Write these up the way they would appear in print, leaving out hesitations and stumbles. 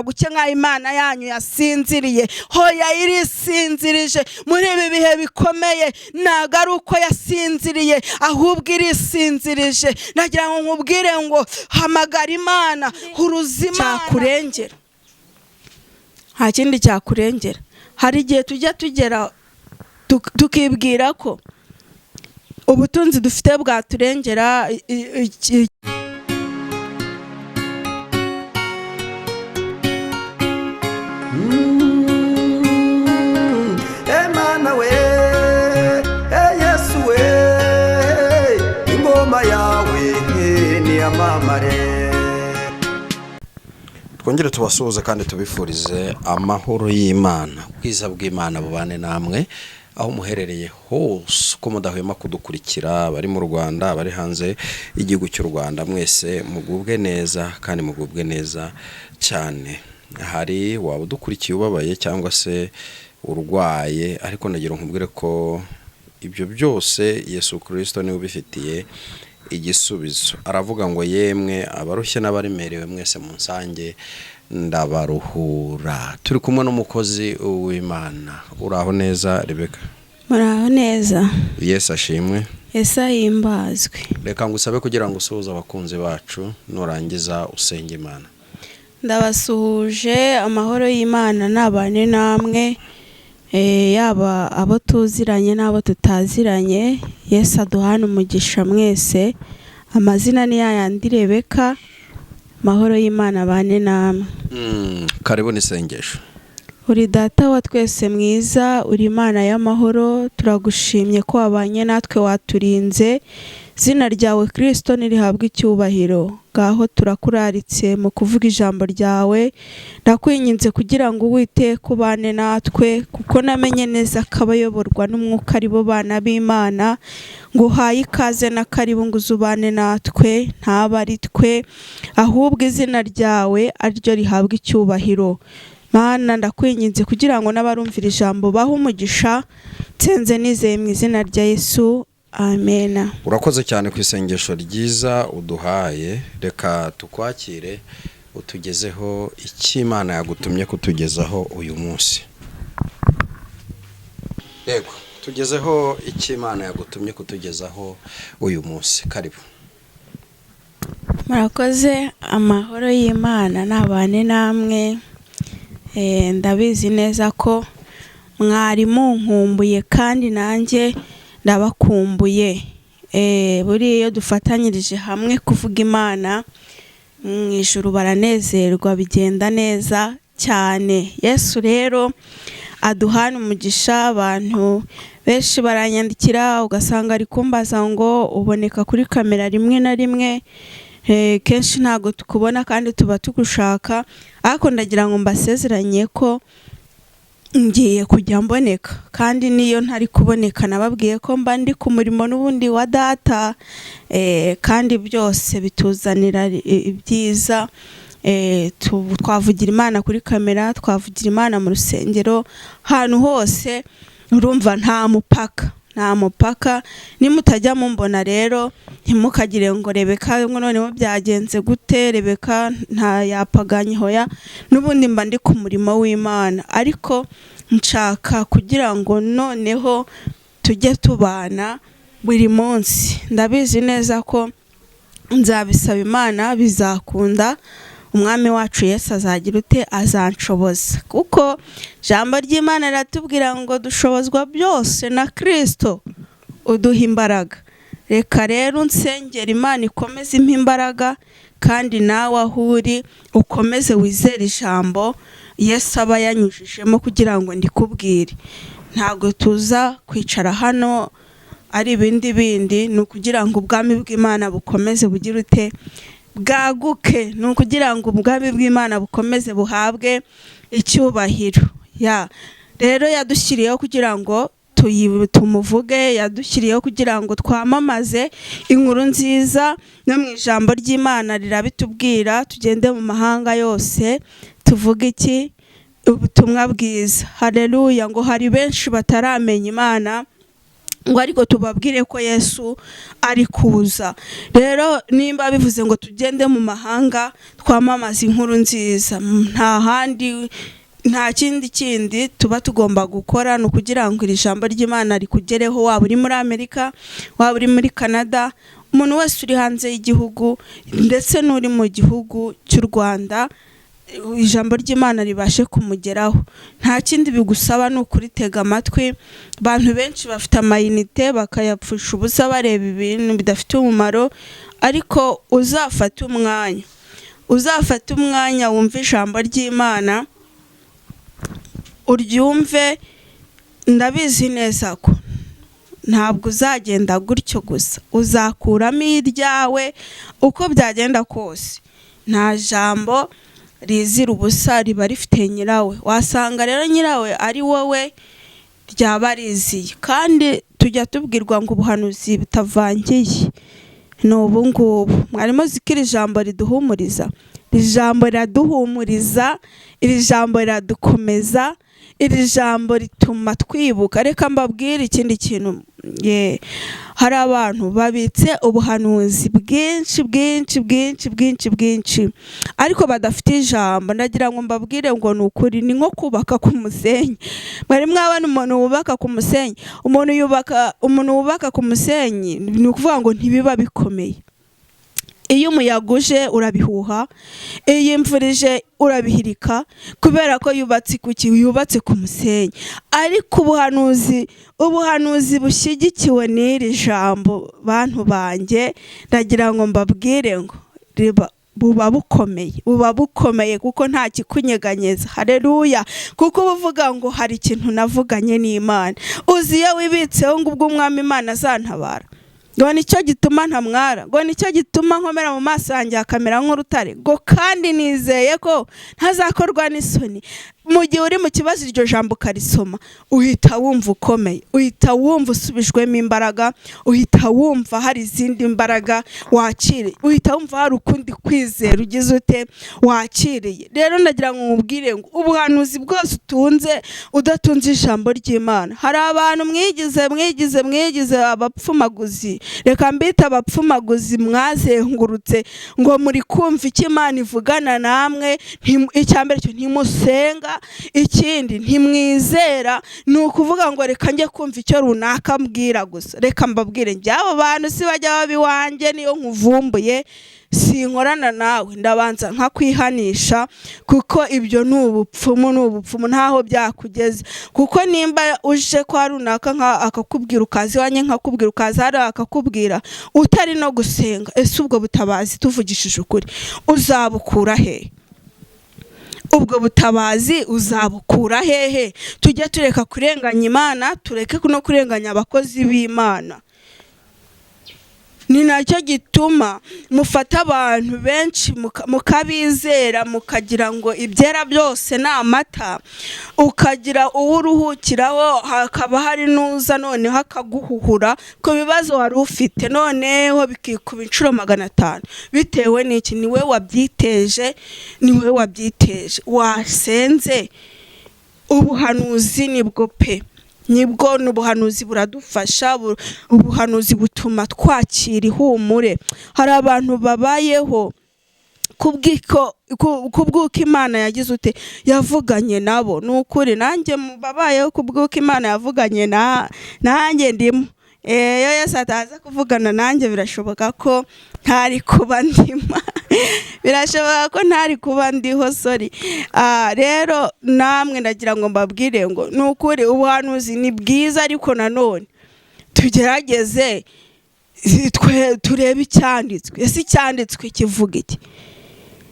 Guke nk'aho Imana yanyu yasinziriye. Hoya, irisinzirije muri ibi bihe bikomeye. Ntabwo ari uko yasinziriye, ahubwo irisinzirije. Nagira ngo nkubwire ngo hamagara Imana, huruza Imana. Cyakurengera, nta kindi cyakurengera. Hari igihe tujya tugera tukibwira ko ubutunzi dufite bwaturengera. Emana we, e Yesu we, ingoma yawe niyamamare. Twongere tubasuhuze kandi tubifurize amahoro y'Imana, ubwiza bw'Imana bubane namwe aho muherereye hose, uko mudahwema kudukurikira, abari mu Rwanda, abari hanze y'igihugu cy'u Rwanda, mwese mugubwe neza kandi mugubwe neza cyane. Hari waba udukurikiye ubabaye cyangwa se urwaye, ariko nagira nkubwire ko ibyo byose Yesu Kirisito niwe ubifitiye igisubizo. Aravuga ngo: "Yemwe abarushye n'abaremerewe mwese, munsange ndabaruhura." Turi kumwe n'umukozi w'Imana. Uraho neza, Rebeka? Muraho neza. Yesu ashimwe. Ese ahimbazwe. Reka ngusabe kugira ngo usuhuze abakunzi bacu, nurangiza usenge Imana. Ndabasuhuje, amahoro y'Imana nabane namwe, yaba abo tuziranye n'abo tutaziranye. Yesu aduhane umugisha mwese. Amazina ni yayandi, Rebeka. Amahoro y'Imana abane namwe. Karibu n'isengesho. Uri Data wa twese mwiza, uri Imana y'amahoro, turagushimye ko wabanye natwe, waturinze. Izina ryawe Kirisito nirihabwe icyubahiro. Ngaho turakuraritse mu kuvuga ijambo ryawe. Ndakwinginze kugira ngo Uwiteka ubane natwe, kuko namenye neza ko abayoborwa n'Umwuka ari bo bana b'Imana. Nguhaye ikaze na karibu ngo uze ubane natwe, ntaba ari twe, ahubwo izina ryawe ariryo rihabwa icyubahiro. Mana, ndakwinginze kugira ngo n'abarumvira ijambo bahe umugisha. Nsenze nizeye mu izina rya Yesu, amena. Urakoze cyane ku isengesho ryiza uduhaye. Reka tukwakire, utugezeho icyo Imana yagutumye kutugezaho uyu munsi. Yego, tugezeho icyo Imana yagutumye kutugezaho uyu munsi. Karibu. Murakoze, amahoro y'Imana nabane namwe. Ndabizi neza ko mwari munkumbuye kandi nanjye ndabakumbuye. Buriya iyo dufatanyirije hamwe kuvuga Imana, mu ijuru baranezerwa, bigenda neza cyane. Yesu rero aduhana umugisha. Abantu benshi baranyandikira, ugasanga ari kumbaza ngo uboneka kuri kamera rimwe na rimwe, kenshi ntabwo tukubona kandi tuba tugushaka. Ariko ndagira ngo mbasezeranye ko ngiye kujya mboneka, kandi niyo ntari kuboneka nababwiye ko mba ndi ku murimo n'ubundi wa Data, kandi byose bituzanira ibyiza. Twavugira Imana kuri kamera, twavugira Imana mu rusengero, ahantu hose. Urumva nta mupaka, nta mupaka. Nimutajya mumbona rero, ntimukagire ngo Rebeka ngo noneho byagenze gute, Rebeka nta yapaganye. Hoya, n'ubundi mba ndi ku murimo w'Imana, ariko nshaka kugira ngo noneho tujye tubana buri munsi. Ndabizi neza ko nzabisaba Imana bizakunda. Umwami wacu Yesu azagira ute? Azanshoboza, kuko ijambo ry'Imana riratubwira ngo dushobozwa byose na Kirisito uduha imbaraga. Reka rero nsengera Imana ikomeze impa imbaraga, kandi nawe aho uri ukomeze wizere ijambo Yesu aba yanyujijemo kugira ngo ndikubwire. Ntabwo tuza kwicara hano ari ibindi bindi, ni ukugira ngo ubwami bw'Imana bukomeze bugire ute? Bwaguke. Ni ukugira ngo ubwami bw'Imana bukomeze buhabwe icyubahiro. Ya rero yadushyiriyeho kugira ngo tumuvuge, yadushyiriyeho kugira ngo twamamaze inkuru nziza. No mu ijambo ry'Imana rirabitubwira: tugende mu mahanga yose tuvuge iki? Ubutumwa bwiza. Hareruya! Ngo hari benshi bataramenya Imana. Ngo ariko tubabwire ko Yesu ari kuza. Rero nimba bivuze ngo tugende mu mahanga twamamaze inkuru nziza, nta handi, nta kindi kindi tuba tugomba gukora, ni ukugira ngo iri jambo ry'Imana rikugereho, waba uri muri Amerika, waba uri muri Canada, umuntu wese uri hanze y'igihugu ndetse n'uri mu gihugu cy'u Rwanda, ijambo ry'Imana ribashe kumugeraho. Nta kindi bigusaba, ni ukuritega amatwi. Abantu benshi bafite amayinite bakayapfusha ubusa bareba ibintu bidafite umumaro, ariko uzafate umwanya, uzafate umwanya wumve ijambo ry'Imana, uryumve. Ndabizi neza ko ntabwo uzagenda gutyo gusa, uzakuramo iryawe uko byagenda kose. Nta jambo rizira ubusa, riba rifite nyirawe. Wasanga rero nyirawe ari wowe ryaba riziye. Kandi tujya tubwirwa ngo ubuhanuzi butavangiye ni ubu ngubu. Mwari muzi ko iri jambo riduhumuriza? Iri jambo riraduhumuriza, iri jambo riradukomeza, iri jambo rituma twibuka. Reka mbabwire ikindi kintu, ye hari abantu babitse ubuhanuzi bwinshi bwinshi bwinshi bwinshi bwinshi, ariko badafite ijambo. Ndagira ngo mbabwire ngo ni ukuri, ni nko kubaka ku musenyi. Mwari mwabona umuntu wubaka ku musenyi? Umuntu wubaka ku musenyi, ni ukuvuga ngo ntibiba bikomeye. Iyo umuyaga uje urabihuha, iyo imvura ije urabihirika, kubera ko yubatse ku ki? Yubatse ku musenyi. Ariko ubuhanuzi bushyigikiwe n'iri jambo, bantu banjye, ndagira ngo mbabwire ngo buba bukomeye, buba bukomeye, kuko nta kikunyeganyeza. Haleluya! Kuko uba uvuga ngo hari ikintu navuganye n'Imana. Uzi iyo wibitseho ngo ubwo Umwami Imana azantabara, ngo nicyo gituma ntamwara, ngo nicyo gituma nkomera mu maso yanjye hakamera nk'urutare, ngo kandi nizeye ko ntazakorwa n'isoni. Mu gihe uri mu kibazo iryo jambo ukarisoma, uhita wumva ukomeye, uhita wumva usubijwemo imbaraga, uhita wumva hari izindi mbaraga wakiriye, uhita wumva hari ukundi kwizera ugize ute wakiriye. Rero ndagira ngo nkubwire ngo ubuhanuzi bwose utunze udatunze ijambo ry'Imana, hari abantu mwigize mwigize mwigize abapfumaguzi, reka mbite abapfumaguzi, mwazengurutse ngo muri kumva icyo Imana ivugana namwe. Icya mbere cyo ntimusenga, ikindi ntimwizera. Ni ukuvuga ngo reka njye kumva icyo runaka mbwira gusa. Reka mbabwire, njye abo bantu si bajya baba iwanjye. Niyo nkuvumbuye sinkorana nawe, ndabanza nkakwihanisha, kuko ibyo ni ubupfumu, ni ubupfumu, ntaho byakugeza. Kuko nimba uje kwa runaka akakubwira, ukaza iwanjye nkakubwira, ukaza hariya akakubwira, utari no gusenga, ese ubwo butabazi, tuvugishije ukuri, uzabukura hehe? Ubwo butabazi uzabukura hehe? Tujye tureka kurenganya Imana, tureke no kurenganya abakozi b'Imana. Ni nacyo gituma mufata abantu benshi mukabizera, mukagira ngo ibyera byose ni amata, ukagira uwo uruhukiraho, hakaba hari n'uza noneho akaguhuhura ku bibazo wari ufite, noneho bikikuba inshuro 500. Bitewe n'iki? Ni we wabyiteje, ni we wabyiteje. Wasenze? Ubuhanuzi nibwo pe, nibwo ni ubuhanuzi buradufasha, ubuhanuzi butuma twakira ihumure. Hari abantu babayeho kubw'uko Imana yagize ute, yavuganye nabo. Ni ukuri nanjye mu babayeho kubw'uko Imana yavuganye nanjye ndimo. Iyo Yesu ataza kuvugana nanjye, birashoboka ko ntari kuba ndimo, birashoboka ko ntari kuba ndiho, sorry. Rero namwe ndagira ngo mbabwire ngo ni ukuri ubuhanuzi ni bwiza, ariko nanone tugerageze turebe icyanditswe. Ese icyanditswe kivuga iki?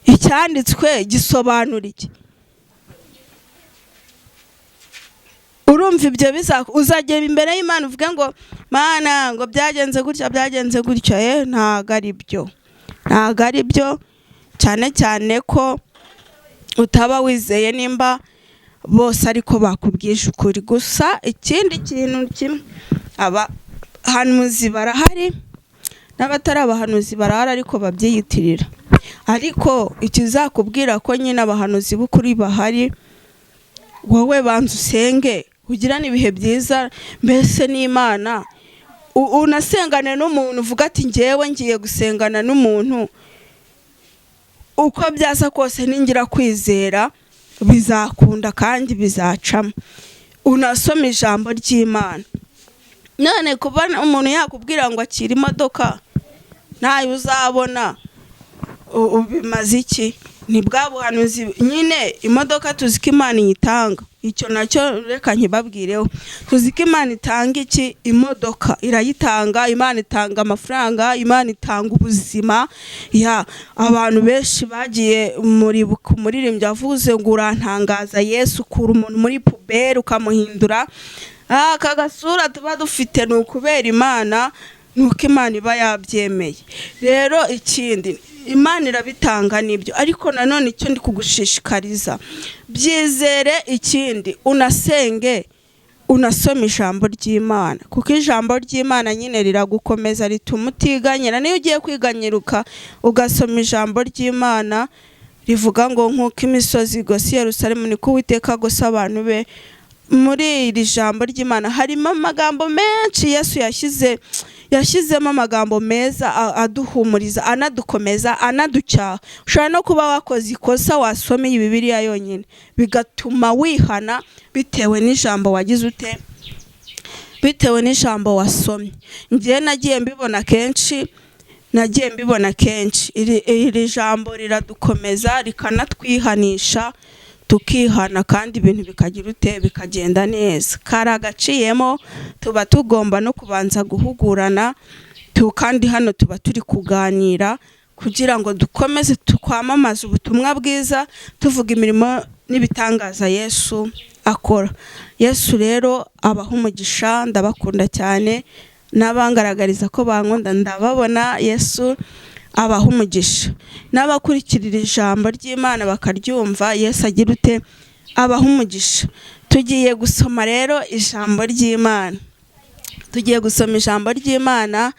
Icyanditswe gisobanura iki? Urumva ibyo uzagera imbere y'Imana uvuge ngo Mana, ngo byagenze gutya, byagenze gutya. Ntabwo ari byo, ntabwo ari byo, cyane cyane ko utaba wizeye nimba bose ariko bakubwije ukuri. Gusa ikindi kintu kimwe, abahanuzi barahari n'abatari abahanuzi barahari, ariko babyiyitirira. Ariko ikizakubwira ko nyine abahanuzi b'ukuri bahari, wowe banza usenge, ugirane ibihe byiza mbese n'Imana. Unasengane n'umuntu uvuga ati ngewe ngiye gusengana n'umuntu, uko byasa kose ningira kwizera bizakunda kandi bizacamo. Unasoma ijambo ry'Imana. None kuba umuntu yakubwira ngo akira imodoka ntayo uzabona, bimaze iki? Ni bwa buhanuzi nyine. Imodoka tuzi ko Imana iyitanga, icyo nacyo reka nkibabwireho. Tuzi ko Imana itanga iki? Imodoka irayitanga, Imana itanga amafaranga, Imana itanga ubuzima. Ya abantu benshi bagiye muri umuririmbyi avuze ngo urantangaza Yesu, ukura umuntu muri puberi ukamuhindura. Aka gasura tuba dufite ni ukubera Imana, ni uko Imana iba yabyemeye. Rero ikindi, Imana irabitanga nibyo, ariko nanone icyo ndi kugushishikariza, byizere. Ikindi, unasenge, unasoma ijambo ry'Imana, kuko ijambo ry'Imana nyine riragukomeza, rituma utiganyira. Niyo ugiye kwiganyiruka ugasoma ijambo ry'Imana rivuga ngo nk'uko imisozi igose Yerusalemu niko Uwiteka agose abantu be. Muri iri jambo ry'Imana harimo amagambo menshi Yesu yashyizemo, amagambo meza aduhumuriza, anadukomeza, anaducyaha. Ushobora no kuba wakoze ikosa, wasoma iyi Bibiliya yonyine bigatuma wihana bitewe n'ijambo wagize ute, bitewe n'ijambo wasomye. Njyewe nagiye mbibona kenshi, nagiye mbibona kenshi. Iri jambo riradukomeza, rikanatwihanisha, tukihana kandi ibintu bikagira ute, bikagenda neza. Kari agaciyemo, tuba tugomba no kubanza guhugurana kandi hano tuba turi kuganira kugira ngo dukomeze twamamaze ubutumwa bwiza, tuvuga imirimo n'ibitangaza Yesu akora. Yesu rero abaha umugisha, ndabakunda cyane, n'abangaragariza ko bankunda ndababona. Yesu abaha umugisha, n'abakurikirira ijambo ry'Imana bakaryumva, Yesu agira ute, abaha umugisha. Tugiye gusoma rero ijambo ry'Imana, tugiye gusoma ijambo ry'Imana.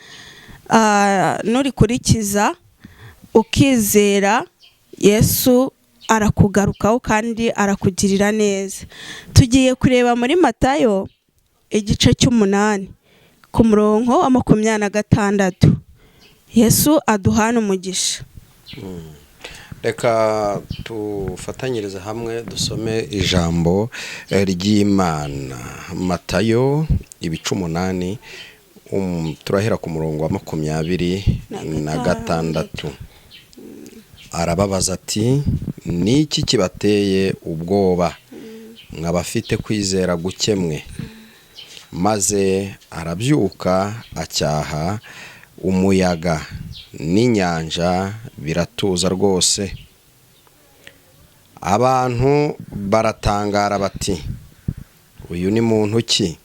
Nurikurikiza ukizera, Yesu arakugarukaho kandi arakugirira neza. Tugiye kureba muri Matayo igice cy'umunani ku murongo wa 26. Yesu aduhana umugisha. Reka tufatanyirize hamwe dusome ijambo ry'Imana. Matayo ibice 8, turahera ku murongo wa 26. Arababaza ati ni iki kibateye ubwoba, mwabafite kwizera guke mwe? Maze arabyuka acyaha umuyaga n'inyanja, biratuza rwose. Abantu baratangara bati uyu ni muntu ki?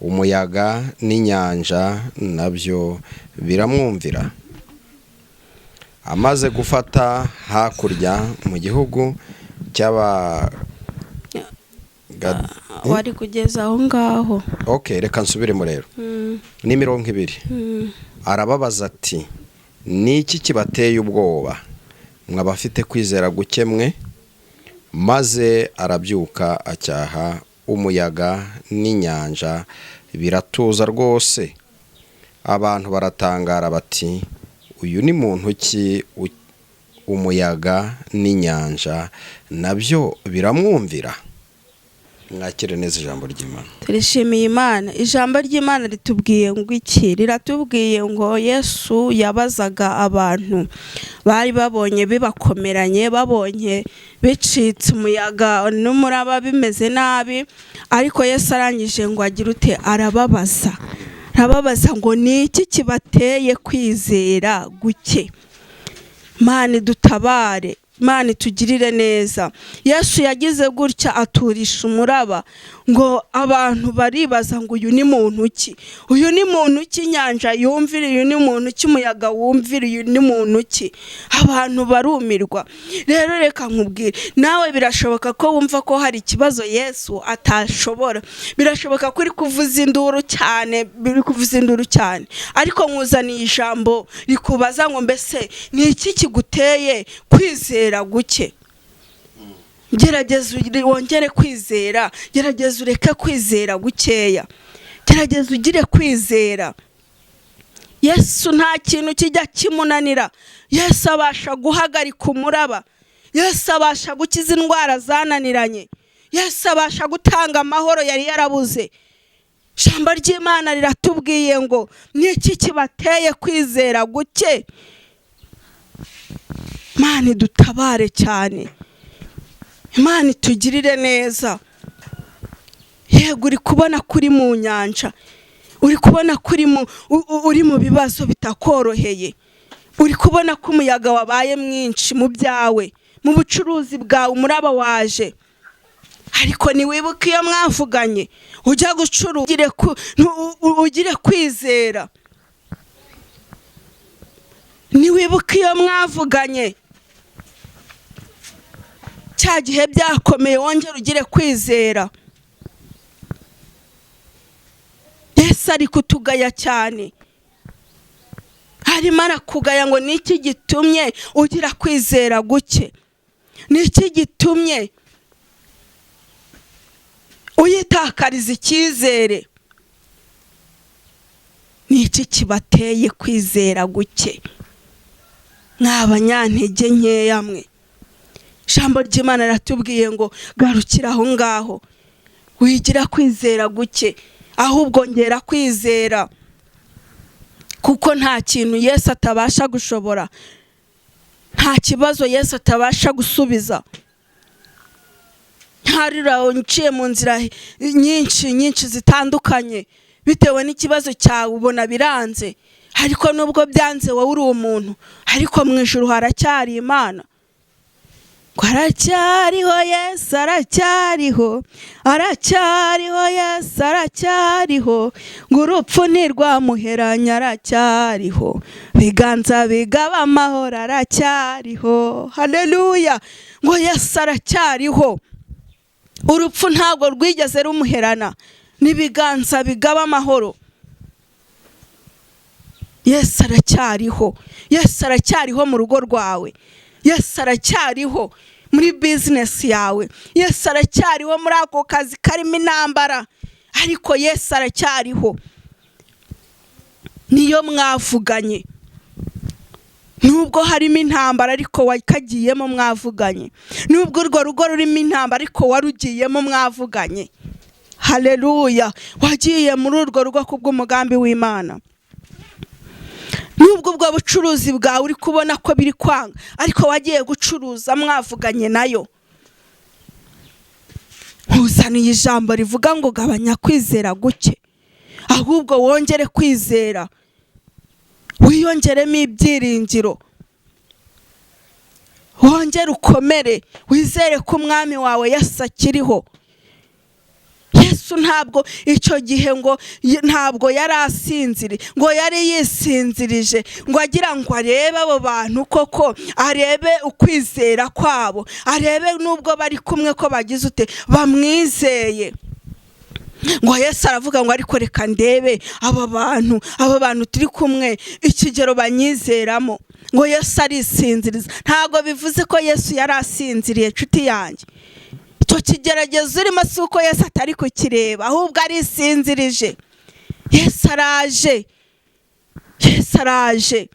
Umuyaga n'inyanja nabyo biramwumvira. Amaze gufata hakurya mu gihugu cy'aba Wari kugeza aho ngaho. Okay, reka nsubiremo rero. Ni 20. Arababaza ati ni iki kibateye ubwoba, mwabafite kwizera guke mwe? Maze arabyuka acyaha umuyaga n'inyanja, biratuza rwose. Abantu baratangara bati uyu ni muntu ki, umuyaga n'inyanja nabyo biramwumvira? Mwakire neza ijambo ry'Imana. Turishimiye Imana. Ijambo ry'Imana ritubwiye ngo iki? Riratubwiye ngo Yesu yabazaga abantu bari babonye bibakomeranye, babonye bicitse umuyaga n'umuraba bimeze nabi, ariko Yesu arangije ngo agire ute, arababaza. Arababaza ngo ni iki kibateye kwizera guke? Mana dutabare, Mana itugirire neza. Yesu yagize gutya aturisha umuraba, ngo abantu baribaza ngo uyu ni muntu ki? Uyu ni muntu ki inyanja yumvira? Uyu ni muntu ki umuyaga wumvira? Uyu ni muntu ki? Abantu barumirwa. Rero reka nkubwire, nawe birashoboka ko wumva ko hari ikibazo Yesu atashobora. Birashoboka ko uri kuvuza induru cyane, biri kuvuza induru cyane, ariko nkuzaniye ijambo rikubaza ngo mbese ni iki kiguteye kwizera guke? Gerageza wongere kwizera, gerageza ureke kwizera gukeya, gerageza Gerageza ugire kwizera. Yesu nta kintu kijya kimunanira. Yesu abasha guhagarika umuraba. Yesu abasha gukiza indwara zananiranye. Yesu abasha gutanga amahoro yari yarabuze. Ijambo ry'Imana riratubwiye ngo niki kibateye kwizera guke? Imana idutabare cyane, Imana itugirire neza. Yego uri kubona kuri mu nyanja, uri kubona kuri uri mu bibazo bitakoroheye, uri kubona ko umuyaga wabaye mwinshi mu byawe, mu bucuruzi bwawe umuraba waje. Ariko ntiwibuke iyo mwavuganye ujya gucuruza, ugire kwizera. Ntiwibuke iyo mwavuganye cya gihe byakomeye, wongere ugire kwizera. Yesu ari kutugaya cyane, arimo arakugaya ngo niki gitumye ugira kwizera guke? Niki gitumye uyitakariza icyizere? Niki kibateye kwizera guke? Mw'abanyantege nkeya mwe. Ijambo ry'Imana riratubwiye ngo garukira aho ngaho, wigira kwizera guke, ahubwo ngera kwizera, kuko nta kintu Yesu atabasha gushobora, nta kibazo Yesu atabasha gusubiza. Ntarira unciye mu nzira nyinshi nyinshi zitandukanye, bitewe n'ikibazo cyawe ubona biranze, ariko nubwo byanze wowe uri umuntu, ariko mu ijuru haracyari Imana. Aracyariho Yesu, aracyariho, aracyariho Yesu, aracyariho, ngo urupfu ntirwamuheranya, aracyariho, biganza bigaba amahoro, aracyariho. Haleluya! Ngo Yesu aracyariho, urupfu ntabwo rwigeze rumuherana, n'ibiganza bigaba amahoro. Yesu aracyariho, Yesu aracyariho mu rugo rwawe, Yesu aracyariho muri bizinesi yawe, Yesu aracyariho muri ako kazi karimo intambara, ariko Yesu aracyariho. Niyo mwavuganye, nubwo harimo intambara ariko wakagiyemo mwavuganye, nubwo urwo rugo rurimo intambara ariko warugiyemo mwavuganye. Haleluya! Wagiye muri urwo rugo kubw'umugambi w'Imana. Nubwo ubwo bucuruzi bwawe uri kubona ko biri kwanga, ariko wagiye gucuruza mwavuganye nayo. Nkuzaniye ijambo rivuga ngo gabanya kwizera guke, ahubwo wongere kwizera, wiyongeremo ibyiringiro, wongere ukomere, wizere ko umwami wawe Yesu akiriho. Yesu ntabwo icyo gihe ngo ntabwo yari asinziriye, ngo yari yisinzirije, ngo agira ngo arebe abo bantu koko, arebe ukwizera kwabo, arebe nubwo bari kumwe ko bagize ute bamwizeye. Ngo Yesu aravuga ngo ariko reka ndebe aba bantu turi kumwe ikigero banyizeramo. Ngo Yesu arisinziriza. Ntabwo bivuze ko Yesu yari asinziriye, nshuti yanjye. Icyo kigeragezo urimo si uko Yesu atari kukireba, ahubwo arisinzirije. Yesu araje, Yesu araje,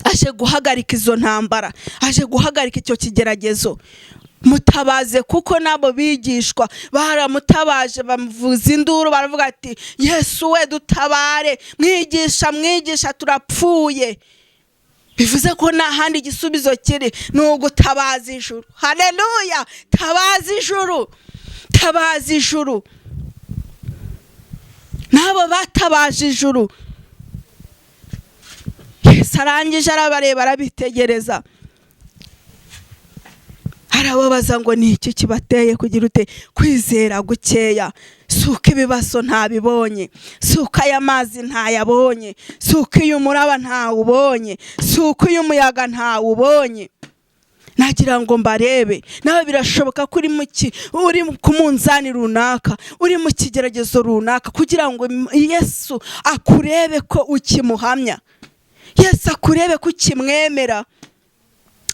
aje guhagarika izo ntambara, aje guhagarika icyo kigeragezo. Mutabaze, kuko nabo bigishwa baramutabaje, bamuvuza induru, baravuga ati Yesu we dutabare, mwigisha mwigisha turapfuye. Bivuze ko nta handi igisubizo kiri, ni ugutabaza ijuru. Haleluya! Tabaza ijuru, tabaza ijuru. Nabo batabaje ijuru. Yesu arangije arabareba, arabitegereza, arababaza ngo ni iki kibateye kugira ute kwizera gukeya? Suka ibibazo ntabibonye, suka aya mazi ntayabonye, suka iyo umuraba ntawubonye, suka iyo umuyaga ntawubonye. Nagira ngo mbarebe. Nawe birashoboka ko uri ku munzani runaka, uri mu kigeragezo runaka, kugira ngo Yesu akurebe ko ukimuhamya, Yesu akurebe ko ukimwemera.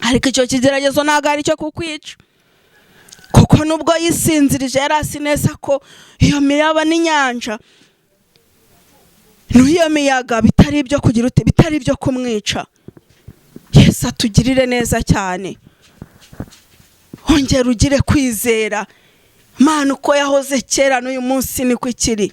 Ariko icyo kigeragezo ntabwo ari icyo kukwica, kuko nubwo yisinzirije yari azi neza ko iyo miraba n'inyanja N'iyo miyaga bitari ibyo kugira ute, bitari ibyo kumwica. Yesu atugirire neza cyane. Ongera ugire kwizera. Mana uko yahoze kera n'uyu munsi niko ikiri.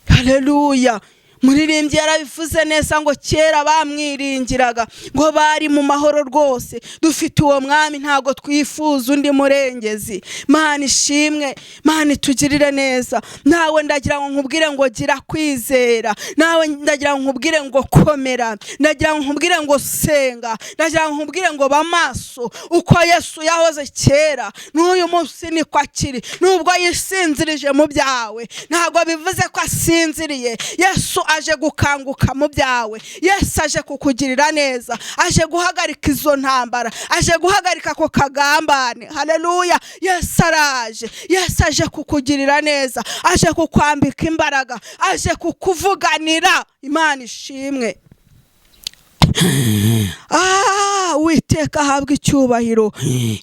Haleluya. Muririmbyi yarabivuze neza ngo kera bamwiringiraga ngo bari mu mahoro rwose. Dufite uwo mwami, ntabwo twifuza undi murengezi. Mana ishimwe, Mana itugirire neza. Nawe ndagira ngo nkubwire ngo gira kwizera, nawe ndagira ngo nkubwire ngo komera, ndagira ngo nkubwire ngo senga, ndagira ngo nkubwire ngo ba maso. Uko Yesu yahoze kera n'uyu munsi niko akiri. Nubwo yisinzirije mu byawe, ntabwo bivuze ko asinziriye. Yesu aje gukanguka mu byawe. Yesu aje kukugirira neza, aje guhagarika izo ntambara, aje guhagarika ako kagambane. Haleluya. Yesu araje, Yesu aje kukugirira neza, aje kukwambika imbaraga, aje kukuvuganira. Imana ishimwe. Uwiteka ahabwe icyubahiro.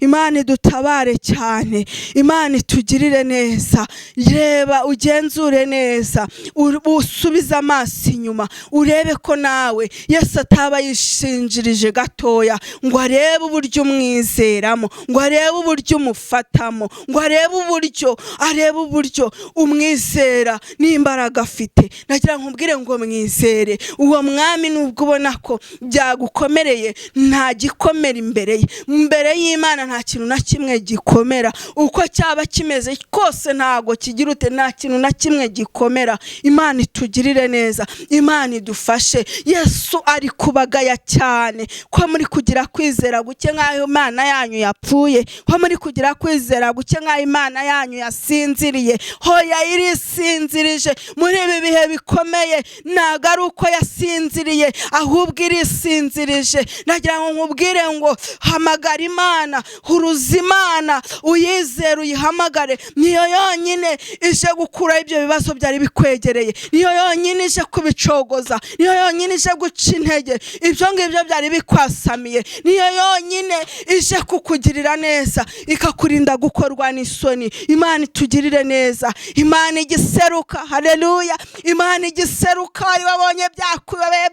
Imana idutabare cyane, Imana itugirire neza. Reba ugenzure neza, usubize amaso inyuma, urebe ko nawe Yesu ataba yishinjirije gatoya, ngo arebe uburyo umwizeramo, ngo arebe uburyo umufatamo, ngo arebe uburyo umwizera n'imbaraga afite. Nagira nkubwire ngo mwizere uwo mwami, nubwo ubona ko byagukomereye, nta gikomera imbere ye. Imbere y'Imana nta kintu na kimwe gikomera, uko cyaba kimeze kose ntago kigira ute, nta kintu na kimwe gikomera. Imana itugirire neza, Imana idufashe. Yesu ari kubagaya cyane ko muri kugira kwizera guke nk'aho Imana yanyu yapfuye, ko muri kugira kwizera guke nk'aho Imana yanyu yasinziriye. Hoya irisinzirije muri ibi bihe bikomeye, ntago ari uko yasinziriye, ahubwo irisinzirije. Nagira ngo nkubwire ngo hamagara Imana, huruza Imana, uyizere, uyihamagare. Niyo yonyine ije gukuraho ibyo bibazo byari bikwegereye, niyo yonyine ije kubicogoza, niyo yonyine ije guca intege ibyo ngibyo byari bikwasamiye, niyo yonyine ije kukugirira neza, ikakurinda gukorwa n'isoni. Imana itugirire neza. Imana igiseruka. Haleluya. Imana igiseruka, wari wabonye byakubabeye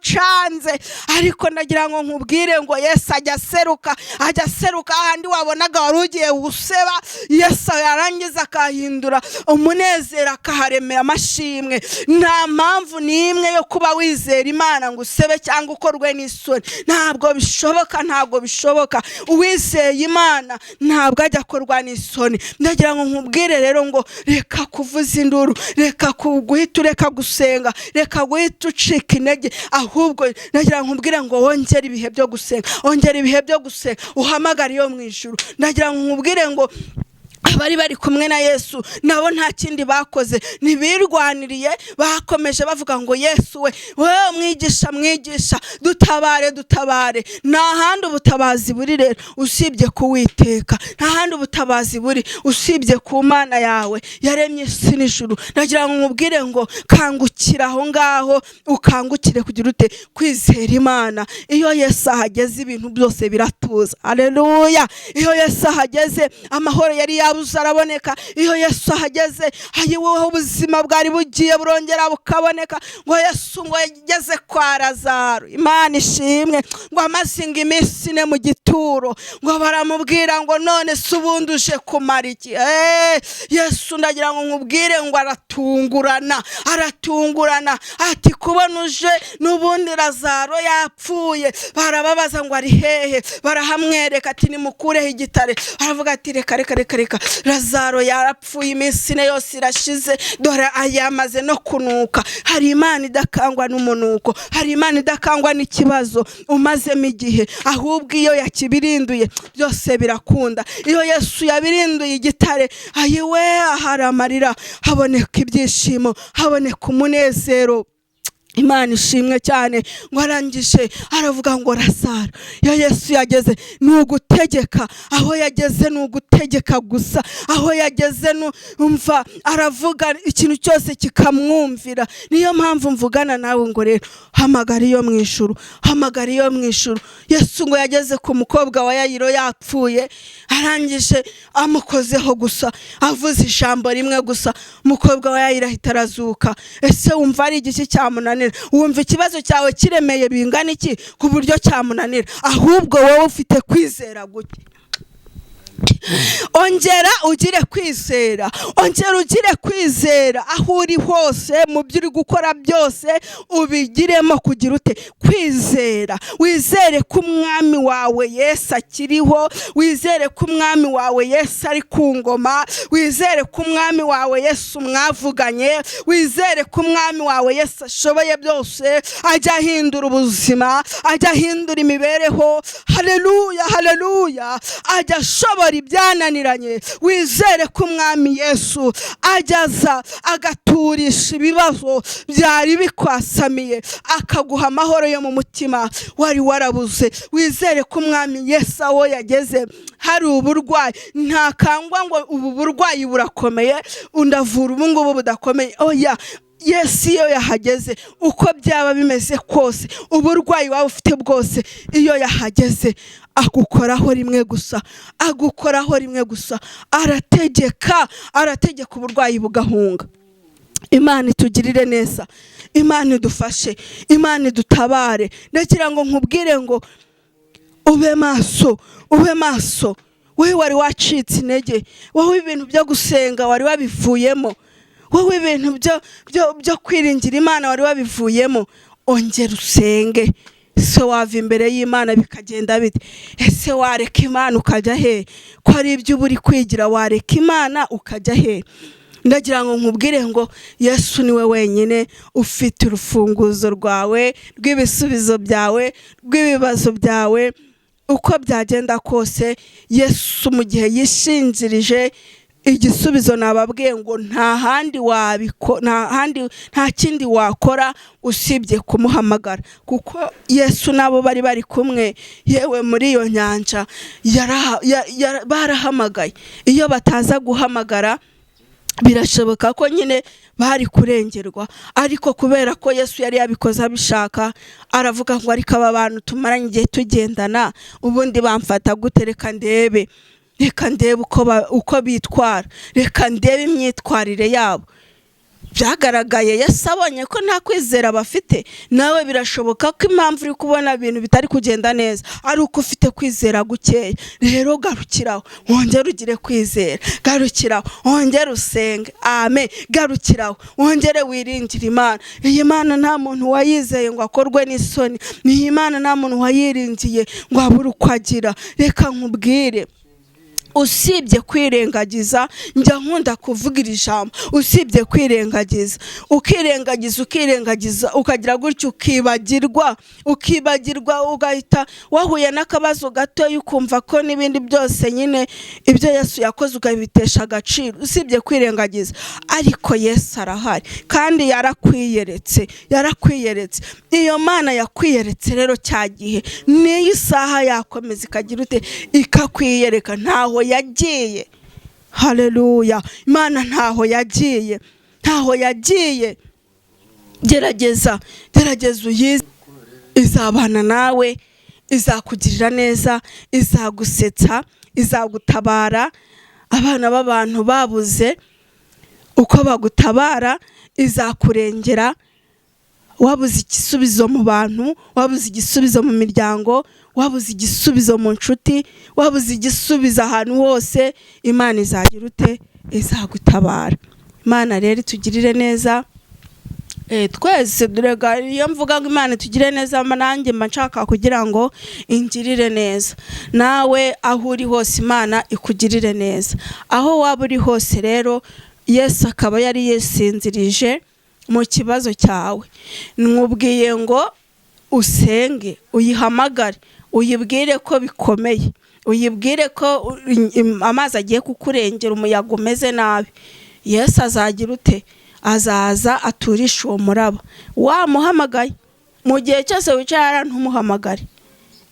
byagucanze, ariko ndagira ngo nkubwire ngo Yesu ajya aseruka, ajya aseruka ahandi wabonaga wari ugiye guseba. Yesu yarangiza akahindura umunezero, akaharemera amashimwe. Nta mpamvu n'imwe yo kuba wizera Imana ngo usebe cyangwa ukorwe n'isoni. Ntabwo bishoboka, ntabwo bishoboka. Uwizeye Imana ntabwo ajya akorwa n'isoni. Ndagira ngo nkubwire rero ngo reka kuvuza induru, reka guhita ureka gusenga, reka guhita ucika intege, ahubwo ndagira ngo nkubwire ngo wongere ibihe byo gusenga, ongera ibihe byo gusenga, uhamagare iyo mu ijuru. Ndagira ngo nkubwire ngo abari bari kumwe na Yesu nabo nta kindi bakoze, ntibirwaniriye, bakomeje bavuga ngo Yesu we, wewe mwigisha, mwigisha, dutabare, dutabare. Nta handi ubutabazi buri rero usibye kuwiteka, nta handi ubutabazi buri usibye ku Mana yawe yaremye isi n'ijuru. Ndagira ngo nkubwire ngo kangukira aho ngaho, ukangukire kugira ute, kwizera Imana. Iyo Yesu ahageze ibintu byose biratuza. Haleluya. Iyo Yesu ahageze amahoro yari yabuze araboneka. Iyo Yesu ahageze hayiweho ubuzima bwari bugiye burongera bukaboneka. Ngo Yesu ngo yageze kwa Lazaro, Imana ishimwe, ngo amaze iminsi ine mu gituro, ngo baramubwira ngo none se ubundi uje kumara iki? Yesu ndagira ngo nkubwire ngo aratungurana, aratungurana ati kubona uje n'ubundi Lazaro yapfuye. Barababaza ngo ari hehe, barahamwereka ati nimukureho igitare. Aravuga ati reka reka reka reka, Lazaro yarapfuye iminsi ine yose irashize, dore ayamaze no kunuka. Hari Imana idakangwa n'umunuko, hari Imana idakangwa n'ikibazo umazemo igihe, ahubwo iyo yakibirinduye byose birakunda. Iyo Yesu yabirinduye igitare, ayiwe, ahari amarira haboneka ibyishimo, haboneka umunezero. Imana ishimwe cyane. Ngo arangije aravuga ngo Lazaro, iyo Yesu yageze ni ugutegeka, aho yageze ni ugutegeka gusa, aho yageze numva aravuga ikintu cyose kikamwumvira. Niyo mpamvu mvugana nawe ngo rero hamagara iyo mu ijuru, hamagara iyo mu ijuru. Yesu ngo yageze ku mukobwa wa Yayiro yapfuye, arangije amukozeho gusa, avuze ijambo rimwe gusa, umukobwa wa Yayiro ahita arazuka. Ese wumva ari igiki cyamunanira? Wumva ikibazo cyawe kiremeye bingana iki ku buryo cyamunanira? Ahubwo wowe ufite kwizera guke. Ongera ugire kwizera, ongera ugire kwizera aho uri hose, mu byo uri gukora byose ubigiremo kugira ute? Kwizera. Wizere ko umwami wawe Yesu akiriho, wizere ko umwami wawe Yesu ari ku ngoma, wizere ko umwami wawe Yesu mwavuganye, wizere ko umwami wawe Yesu ashoboye byose, ajya ahindura ubuzima, ajya ahindura imibereho. Haleluya, haleluya. Ajya ashobora ibyananiranye. Wizere ko umwami Yesu ajya aza agaturisha ibibazo byari bikwasamiye, akaguha amahoro yo mu mutima wari warabuze. Wizere ko umwami Yesu aho yageze hari uburwayi, ntakangwa ngo ubu burwayi burakomeye, undavura ubu ngubu budakomeye. Oya, Yesu iyo yahageze, uko byaba bimeze kose, uburwayi waba ufite bwose, iyo yahageze agukoraho rimwe gusa, agukoraho rimwe gusa, arategeka, arategeka uburwayi bugahunga. Imana itugirire neza, Imana idufashe, Imana idutabare. Ndagira ngo nkubwire ngo ube maso, ube maso. Wowe wari wacitse intege, wowe ibintu byo gusenga wari wabivuyemo, wowe ibintu byo kwiringira Imana wari wabivuyemo, ongera usenge. Ese wava imbere y'Imana bikagenda bite? Ese wareka Imana ukajya he? Ko ari ibyo uba uri kwigira, wareka Imana ukajya he? Ndagira ngo nkubwire ngo Yesu niwe wenyine ufite urufunguzo rwawe rw'ibisubizo byawe, rw'ibibazo byawe. Uko byagenda kose, Yesu mu gihe yishinzirije igisubizo, nababwiye ngo nta handi wabiko, nta handi, nta kindi wakora usibye kumuhamagara, kuko Yesu nabo bari bari kumwe yewe muri iyo nyanja barahamagaye. Iyo bataza guhamagara birashoboka ko nyine bari kurengerwa, ariko kubera ko Yesu yari yabikoze abishaka, aravuga ngo ariko aba bantu tumaranye igihe tugendana, ubundi bamfata gute? Reka ndebe, reka ndebe uko bitwara, reka ndebe imyitwarire yabo. Byagaragaye Yesu abonye ko nta kwizera bafite. Nawe birashoboka ko impamvu uri kubona ibintu bitari kugenda neza ari uko ufite kwizera gukeya. Rero garukiraho wongere ugire kwizera, garukiraho wongere usenge, amen. Garukiraho wongere wiringire Imana. Iyi Mana nta muntu wayizeye ngo akorwe n'isoni, iyi Mana nta muntu wayiringiye ngo abure uko agira. Reka nkubwire, usibye kwirengagiza, njya nkunda kuvuga iri jambo, usibye kwirengagiza, ukirengagiza, ukirengagiza, ukagira gutyo ukibagirwa, ukibagirwa, ugahita wahuye n'akabazo gatoya ukumva ko n'ibindi byose nyine ibyo Yesu yakoze ukabitesha agaciro. Usibye kwirengagiza, ariko Yesu arahari kandi yarakwiyeretse, yarakwiyeretse. Iyo Mana yakwiyeretse rero cya gihe, n'iyo isaha yakomeza ikagira ute? Ikakwiyereka. Ntaho yagiye. Haleluya. Imana ntaho yagiye, ntaho yagiye. Gerageza, gerageza uyize, izabana nawe, izakugirira neza, izagusetsa, izagutabara. Abana b'abantu babuze uko bagutabara, izakurengera. Wabuze igisubizo mu bantu, wabuze igisubizo mu miryango, wabuze igisubizo mu nshuti, wabuze igisubizo ahantu hose, Imana izagira ute? Izagutabara. Imana rero itugirire neza. Twese durega, iyo mvuga ngo Imana itugirire neza, nanjye mba nshaka kugira ngo ingirire neza. Nawe aho uri hose Imana ikugirire neza, aho waba uri hose. Rero Yesu akaba yari yisinzirije mu kibazo cyawe, nkubwiye ngo usenge, uyihamagare, uyibwire ko bikomeye, uyibwire ko amazi agiye kukurengera, umuyaga umeze nabi. Yesu azagira ute? Azaza aturisha uwo muraba. Wamuhamagaye mu gihe cyose wicaye hariya ntumuhamagare,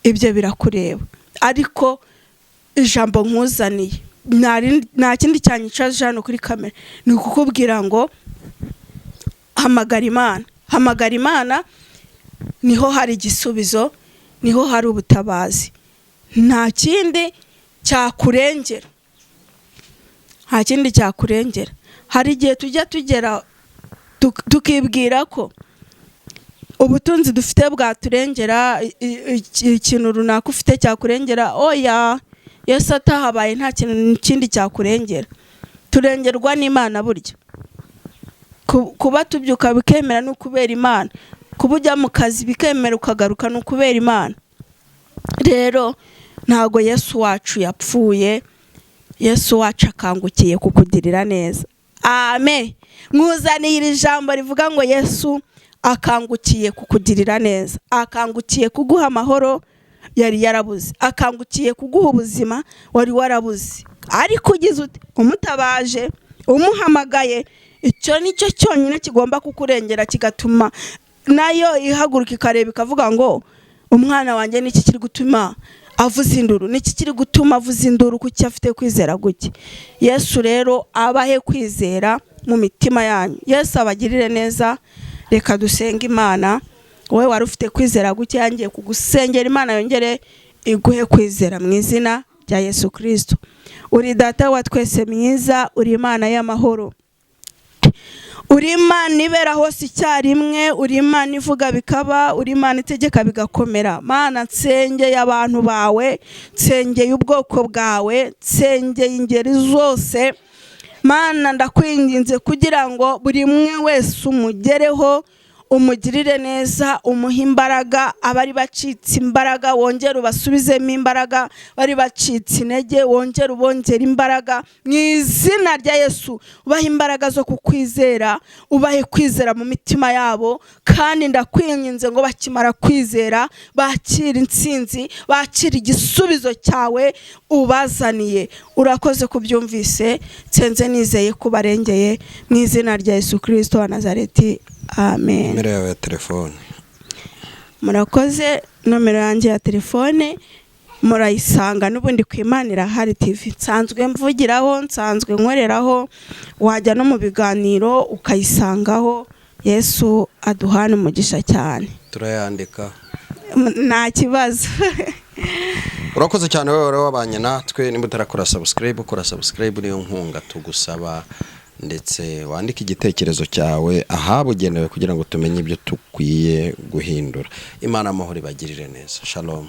ibyo birakureba. Ariko ijambo nkuzaniye nta kindi cyanyicaje hano kuri kamera, ni ukukubwira ngo hamagara Imana, hamagara Imana, niho hari igisubizo, niho hari ubutabazi. Nta kindi cyakurengera, nta kindi cyakurengera. Hari igihe tujya tugera tukibwira ko ubutunzi dufite bwaturengera, ikintu runaka ufite cyakurengera. Oya, Yesu atahabaye nta kintu kindi cyakurengera. Turengerwa n'Imana burya. Kuba tubyuka bikemera ni ukubera Imana, kuba ujya mu kazi bikemera ukagaruka ni ukubera Imana. Rero ntago Yesu wacu yapfuye, Yesu wacu akangukiye kukugirira neza. Amen. Nkuzaniye iri jambo rivuga ngo Yesu akangukiye kukugirira neza, akangukiye kuguha amahoro yari yarabuze, akangukiye kuguha ubuzima wari warabuze. Ariko ugize ute? Umutabaje, umuhamagaye, icyo nicyo cyonyine kigomba kukurengera, kigatuma nayo ihaguruka ikareba ikavuga ngo umwana wanjye niki kiri gutuma avuza induru, niki kiri gutuma avuza induru, kuki afite kwizera guke. Yesu rero abahe kwizera mu mitima yanyu, Yesu abagirire neza. Reka dusenge Imana. Wowe wari ufite kwizera guke, yangiye kugusengera Imana yongere iguhe kwizera mu izina rya Yesu Kristo. Uri Data wa twese mwiza, uri Imana y'amahoro, uri Imana ibera hose icyarimwe, uri Imana ivuga bikaba, uri Imana itegeka bigakomera. Mana, nsengeye abantu bawe, nsengeye ubwoko bwawe, nsengeye ingeri zose. Mana, ndakwinginze kugira ngo buri umwe wese umugereho, umugirire neza, umuhe imbaraga. Abari bacitse imbaraga wongere ubasubizemo imbaraga, bari bacitse intege wongere ubongere imbaraga mu izina rya Yesu. Ubahe imbaraga zo kukwizera, ubahe kwizera mu mitima yabo. Kandi ndakwinginze ngo bakimara kwizera bakire intsinzi, bakire igisubizo cyawe ubazaniye. Urakoze kubyumvise, nsenze nizeye ko ubarengeye mu izina rya Yesu Kristo wa Nazareti, amen. Nimero yawe ya telefone. Murakoze. Nomero yanjye ya telefone murayisanga n'ubundi ku Imana Irahari TV, nsanzwe mvugiraho, nsanzwe nkoreraho, wajya no mu biganiro ukayisangaho. Yesu aduhane umugisha cyane. Turayandika. Nta kibazo. Urakoze cyane wowe wari wabanye natwe. Niba utarakora subscribe, ukora subscribe, niyo nkunga tugusaba, ndetse wandike igitekerezo cyawe ahabugenewe kugira ngo tumenye ibyo dukwiye guhindura. Imana amahoro ibagirire neza. Shalom.